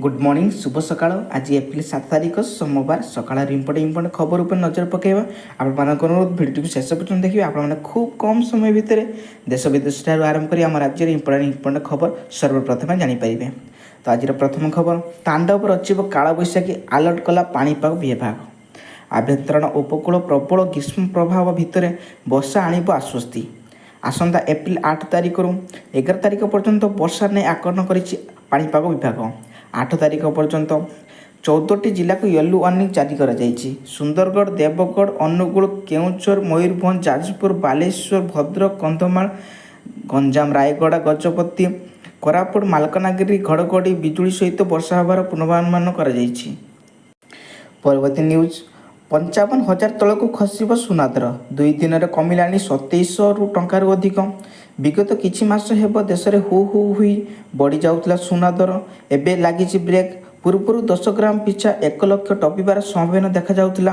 Good morning, ଶୁଭ ସକାଳ। ଆଜି ଏପ୍ରିଲ 7 ତାରିଖ, ସୋମବାର। ସକାଳର ଇମ୍ପୋର୍ଟାଣ୍ଟ ଇମ୍ପୋର୍ଟାଣ୍ଟ ଖବର ଉପରେ ନଜର ପକାଇବା। ଆପଣମାନଙ୍କ ଅନୁରୋଧ, ଭିଡ଼ିଓଟିକୁ ଶେଷ ପର୍ଯ୍ୟନ୍ତ ଦେଖିବେ। ଆପଣମାନେ ଖୁବ୍ କମ୍ ସମୟ ଭିତରେ ଦେଶ ବିଦେଶ ଠାରୁ ଆରମ୍ଭ କରି ଆମ ରାଜ୍ୟର ଇମ୍ପୋର୍ଟାଣ୍ଟ ଇମ୍ପୋର୍ଟାଣ୍ଟ ଖବର ସର୍ବପ୍ରଥମେ ଜାଣିପାରିବେ। ତ ଆଜିର ପ୍ରଥମ ଖବର, ତାଣ୍ଡବ ରଚିବ କାଳବୈଶାଖୀ, ଆଲର୍ଟ କଲା ପାଣିପାଗ ବିଭାଗ। ଆଭ୍ୟନ୍ତରୀଣ ଉପକୂଳ ପ୍ରବଳ ଗ୍ରୀଷ୍ମ ପ୍ରଭାବ ଭିତରେ ବର୍ଷା ଆଣିବ ଆଶ୍ୱସ୍ତି। ଆସନ୍ତା ଏପ୍ରିଲ 8 ତାରିଖରୁ 11 ତାରିଖ ପର୍ଯ୍ୟନ୍ତ ବର୍ଷା ନେଇ ଆକଳନ କରିଛି ପାଣିପାଗ ବିଭାଗ। 8 ତାରିଖ ପର୍ଯ୍ୟନ୍ତ 14ଟି ଜିଲ୍ଲାକୁ ୟେଲୋ ୱାର୍ଣ୍ଣିଂ ଜାରି କରାଯାଇଛି। ସୁନ୍ଦରଗଡ଼, ଦେବଗଡ଼, ଅନୁଗୁଳ, କେଉଁଝର, ମୟୂରଭଞ୍ଜ, ଯାଜପୁର, ବାଲେଶ୍ୱର, ଭଦ୍ରକ, କନ୍ଧମାଳ, ଗଞ୍ଜାମ, ରାୟଗଡ଼ା, ଗଜପତି, କୋରାପୁଟ, ମାଲକାନଗିରି ଘଡ଼ଘଡ଼ି ବିଜୁଳି ସହିତ ବର୍ଷା ହେବାର ପୂର୍ବାନୁମାନ କରାଯାଇଛି। ପରବର୍ତ୍ତୀ ନ୍ୟୁଜ୍, 55,000 ତଳକୁ ଖସିବ ସୁନା ଦର। 2 ଦିନରେ କମିଲାଣି 2700 ଟଙ୍କାରୁ ଅଧିକ। ବିଗତ କିଛି ମାସ ହେବ ଦେଶରେ ହୁ ହୁ ହୋଇ ବଢ଼ିଯାଉଥିଲା ସୁନା ଦର। ଏବେ ଲାଗିଛି ବ୍ରେକ୍। ପୂର୍ବରୁ 10 ଗ୍ରାମ ପିଛା 1 ଲକ୍ଷ ଟପିବାର ସମ୍ଭାବନା ଦେଖାଯାଉଥିଲା।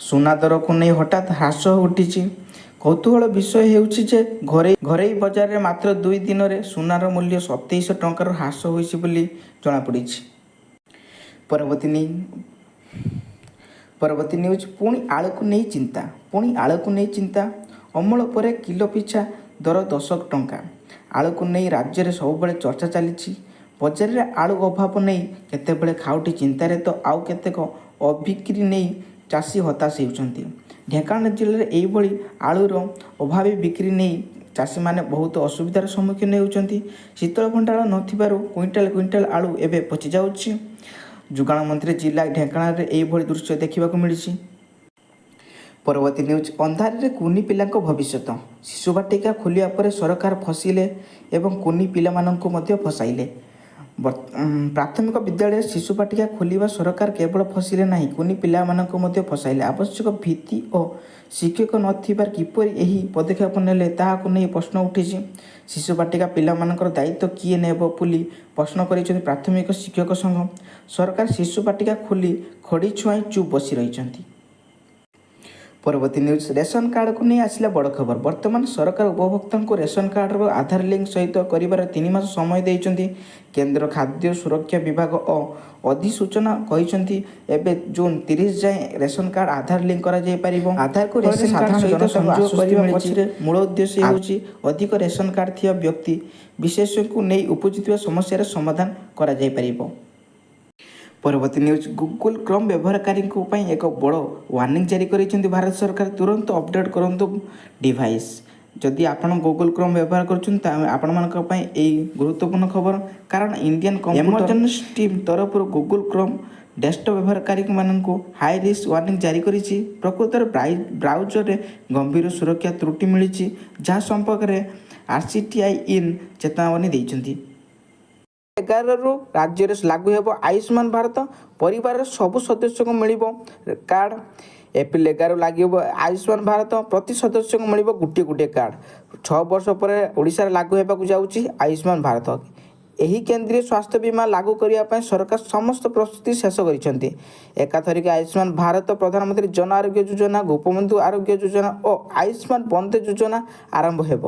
ସୁନା ଦରକୁ ନେଇ ହଠାତ୍ ହ୍ରାସ ଘଟିଛି। କୌତୂହଳ ବିଷୟ ହେଉଛି ଯେ ଘରୋଇ ଘରୋଇ ବଜାରରେ ମାତ୍ର 2 ଦିନରେ ସୁନାର ମୂଲ୍ୟ 2700 ଟଙ୍କାରୁ ହ୍ରାସ ହୋଇଛି ବୋଲି ଜଣାପଡ଼ିଛି। ପରବର୍ତ୍ତୀ ନ୍ୟୁଜ୍, ପୁଣି ଆଳୁକୁ ନେଇ ଚିନ୍ତା। ପୁଣି ଆଳୁକୁ ନେଇ ଚିନ୍ତା। ଅମଳ ପରେ କିଲୋ ପିଛା ଦର 10 ଟଙ୍କା। ଆଳୁକୁ ନେଇ ରାଜ୍ୟରେ ସବୁବେଳେ ଚର୍ଚ୍ଚା ଚାଲିଛି। ବଜାରରେ ଆଳୁ ଅଭାବ ନେଇ କେତେବେଳେ ଖାଉଟି ଚିନ୍ତାରେ ତ ଆଉ କେତେକ ଅବିକ୍ରି ନେଇ ଚାଷୀ ହତାଶ ହେଉଛନ୍ତି। ଢେଙ୍କାନାଳ ଜିଲ୍ଲାରେ ଏହିଭଳି ଆଳୁର ଅଭାବୀ ବିକ୍ରି ନେଇ ଚାଷୀମାନେ ବହୁତ ଅସୁବିଧାର ସମ୍ମୁଖୀନ ହେଉଛନ୍ତି। ଶୀତଳ ଭଣ୍ଡାର ନଥିବାରୁ କୁଇଣ୍ଟାଲ କୁଇଣ୍ଟାଲ ଆଳୁ ଏବେ ପଚିଯାଉଛି। ଯୋଗାଣ ମନ୍ତ୍ରୀ ଜିଲ୍ଲା ଢେଙ୍କାନାଳରେ ଏହିଭଳି ଦୃଶ୍ୟ ଦେଖିବାକୁ ମିଳିଛି। ପରବର୍ତ୍ତୀ ନ୍ୟୁଜ୍, ଅନ୍ଧାରରେ କୁନି ପିଲାଙ୍କ ଭବିଷ୍ୟତ। ଶିଶୁ ବାଟିକା ଖୋଲିବା ପରେ ସରକାର ଫସିଲେ ଏବଂ କୁନି ପିଲାମାନଙ୍କୁ ମଧ୍ୟ ଫସାଇଲେ। ପ୍ରାଥମିକ ବିଦ୍ୟାଳୟରେ ଶିଶୁ ବାଟିକା ଖୋଲିବା ସରକାର କେବଳ ଫସିଲେ ନାହିଁ, କୁନି ପିଲାମାନଙ୍କୁ ମଧ୍ୟ ଫସାଇଲେ। ଆବଶ୍ୟକ ଭିତ୍ତି ଓ ଶିକ୍ଷକ ନଥିବାର କିପରି ଏହି ପଦକ୍ଷେପ ନେଲେ, ତାହାକୁ ନେଇ ପ୍ରଶ୍ନ ଉଠିଛି। ଶିଶୁ ବାଟିକା ପିଲାମାନଙ୍କର ଦାୟିତ୍ୱ କିଏ ନେବ ବୋଲି ପ୍ରଶ୍ନ କରିଛନ୍ତି ପ୍ରାଥମିକ ଶିକ୍ଷକ ସଂଘ। ସରକାର ଶିଶୁ ବାଟିକା ଖୋଲି ଖଡ଼ି ଛୁଆଇଁ ଚୁପ୍ ବସି ରହିଛନ୍ତି। ପରବର୍ତ୍ତୀ ନ୍ୟୁଜ୍, ରେସନ କାର୍ଡ଼କୁ ନେଇ ଆସିଲା ବଡ଼ ଖବର। ବର୍ତ୍ତମାନ ସରକାର ଉପଭୋକ୍ତାଙ୍କୁ ରେସନ କାର୍ଡ଼ର ଆଧାର ଲିଙ୍କ ସହିତ କରିବାର 3 ମାସ ସମୟ ଦେଇଛନ୍ତି। କେନ୍ଦ୍ର ଖାଦ୍ୟ ସୁରକ୍ଷା ବିଭାଗ ଓ ଅଧିସୂଚନା କହିଛନ୍ତି, ଏବେ ଜୁନ୍ 30 ଯାଏଁ ରେସନ କାର୍ଡ଼ ଆଧାର ଲିଙ୍କ କରାଯାଇପାରିବ। ଆଧାରକୁ ରେସନ କାର୍ଡ଼ ସହିତ ସଂଯୋଗ କରିବା ପଛରେ ମୂଳ ଉଦ୍ଦେଶ୍ୟ ହେଉଛି ଅଧିକ ରେସନ କାର୍ଡ଼ ଥିବା ବ୍ୟକ୍ତି ବିଶେଷଙ୍କୁ ନେଇ ଉପୁଜୁଥିବା ସମସ୍ୟାର ସମାଧାନ କରାଯାଇପାରିବ। ପରବର୍ତ୍ତୀ ନ୍ୟୁଜ୍, ଗୁଗୁଲ କ୍ରୋମ୍ ବ୍ୟବହାରକାରୀଙ୍କ ପାଇଁ ଏକ ବଡ଼ ୱାର୍ଣ୍ଣିଂ ଜାରି କରିଛନ୍ତି ଭାରତ ସରକାର। ତୁରନ୍ତ ଅପଡେଟ୍ କରନ୍ତୁ ଡିଭାଇସ୍। ଯଦି ଆପଣ ଗୁଗୁଲ କ୍ରୋମ୍ ବ୍ୟବହାର କରୁଛନ୍ତି, ତାହେଲେ ଆପଣମାନଙ୍କ ପାଇଁ ଏଇ ଗୁରୁତ୍ୱପୂର୍ଣ୍ଣ ଖବର। କାରଣ ଇଣ୍ଡିଆନ୍ ଏମର୍ଜେନ୍ସି ଟିମ୍ ତରଫରୁ ଗୁଗୁଲ କ୍ରୋମ୍ ଡେସ୍କଟପ୍ ବ୍ୟବହାରକାରୀମାନଙ୍କୁ ହାଇ ରିସ୍କ ୱାର୍ଣ୍ଣିଂ ଜାରି କରିଛି। ପ୍ରକୃତରେ ବ୍ରାଉଜରରେ ଗମ୍ଭୀର ସୁରକ୍ଷା ତ୍ରୁଟି ମିଳିଛି, ଯାହା ସମ୍ପର୍କରେ ଆରସିଟିଆଇ ଇନ୍ ଚେତାବନୀ ଦେଇଛନ୍ତି। 11ରୁ ରାଜ୍ୟରେ ଲାଗୁ ହେବ ଆୟୁଷ୍ମାନ ଭାରତ। ପରିବାରର ସବୁ ସଦସ୍ୟଙ୍କୁ ମିଳିବ କାର୍ଡ଼। ଏପ୍ରିଲ 11ରୁ ଲାଗିବ ଆୟୁଷ୍ମାନ ଭାରତ। ପ୍ରତି ସଦସ୍ୟଙ୍କୁ ମିଳିବ ଗୋଟିଏ ଗୋଟିଏ କାର୍ଡ଼। 6 ବର୍ଷ ପରେ ଓଡ଼ିଶାରେ ଲାଗୁ ହେବାକୁ ଯାଉଛି ଆୟୁଷ୍ମାନ ଭାରତ। ଏହି କେନ୍ଦ୍ରୀୟ ସ୍ୱାସ୍ଥ୍ୟ ବୀମା ଲାଗୁ କରିବା ପାଇଁ ସରକାର ସମସ୍ତ ପ୍ରସ୍ତୁତି ଶେଷ କରିଛନ୍ତି। ଏକାଥରକେ ଆୟୁଷ୍ମାନ ଭାରତ, ପ୍ରଧାନମନ୍ତ୍ରୀ ଜନ ଆରୋଗ୍ୟ ଯୋଜନା, ଗୋପବନ୍ଧୁ ଆରୋଗ୍ୟ ଯୋଜନା ଓ ଆୟୁଷ୍ମାନ ବନ୍ଦେ ଯୋଜନା ଆରମ୍ଭ ହେବ।